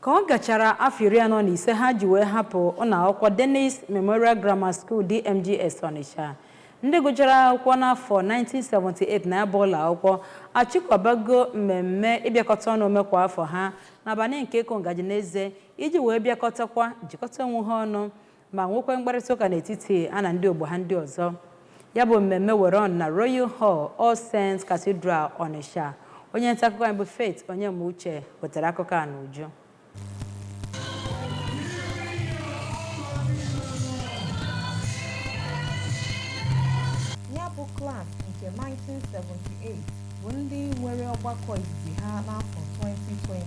Ka ọ gachara afọ 45 ha ji wee hapụ ụlọ akwụkwọ Dennis Memorial Grammar School, DMGS Ọnịsha, ndị gụchara akwụkwọ n'afọ 1978 na ya bụ ụlọ akwụkwọ achịkọbago mmemme ịbịakọta ọnụ ome kwa afọ ha n'abalị nke ịkụ ngaji n'eze iji wee bịakọtakwa, jikọta onwe ha ọnụ ma nwekwa mkparịta ụka n'etiti ha na ndị ogbo ha ndị ọzọ. Ya bụ mmemme were ọnọdụ na Royal Hall, All Saints Cathedral, Onitsha. Onye nta akụkọ anyị bụ Faith Onyemauche wetara akụkọ a n'uju. Ya bụ klas nke 1978 bụ ndị nwere ọgbakọ izizi ha n'afọ 2020,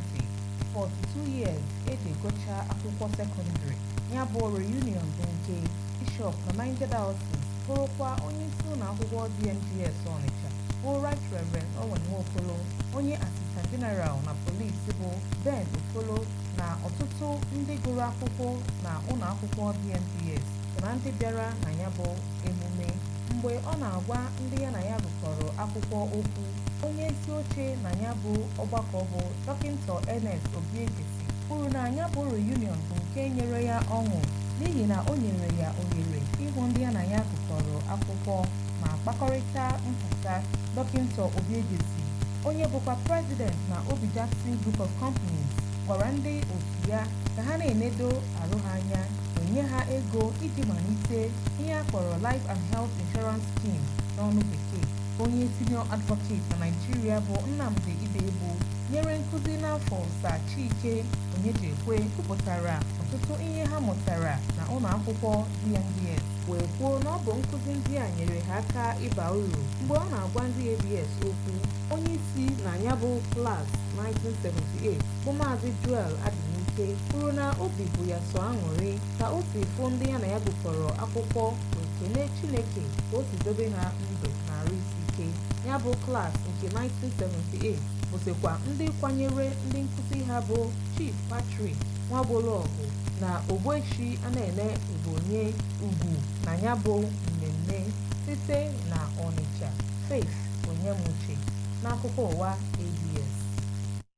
42 years eji gụchaa akwụkwọ sekọndịrị. Ya bụ reunion bụ nke Bishọp na Niger Diocese, bụrụkwa onye isi ụlọ akwụkwọ DMGS Ọnịcha, bụ Right Reverend Owen Nwokolo, onye Assistant General na Police bụ Ben Okolo na ọtụtụ ndị gụrụ akwụkwọ na ụlọ akwụkwọ DMGS so na ndị bịara na ya bụ emume. Mgbe ọ na-agwa ndị ya na ya gụkọrọ akwụkwọ okwu, onye isi oche na ya bụ ọgbakọ bụ Dọkịta Ernest Obiejesi kwuru na ya bụ reunion bụ nke nyere ya ọṅụ n'ihi na o nyere ya ohere ịhụ ndị ya na ya gụkọrọ akwụkwọ ma kpakọrịta nkata. Dọkịta Obiejesi, onye bụkwa president na Obi Jackson Group of Companies, gwara ndị otu ya ka ha na-enedo arụ ha anya wee nye ha ego iji malite ihe a kpọrọ Life and Health Insurance Scheme n'ọnụ Bekee. Onye senior advocate na Naịjirịa bụ Nnamdi Ibegbu nyere nkụzi n'afọ Sir Chike Onyejekwe kwupụtara ọtụtụ ihe ha mụtara na ụlọ akwụkwọ DMGS wee kwuo na ọ bụ nkụzi ndị a nyere ha aka ịba uru. Mgbe ọ na-agwa ndị ABS okwu, onye isi na ya bụ klas 1978 bụ Maazị Joel Adịnike kwuru na obi bụ ya sọ aṅụrị ka o si fụ ndị ya na ya gụkọrọ akwụkwọ wee kelee Chineke ka o si dobe ha ndụ na arụ isi ike. Ya bụ klas nke 1978 bụzikwa ndị kwanyere ndị nkụzi ha bụ Chief Patrick Nwagboluọgụ na Ogbueshi Anene Ugbonye ugwu na ya bụ mmemme. Site na Ọnịcha, Faith Onyemuche n'akụkọ ụwa ABS.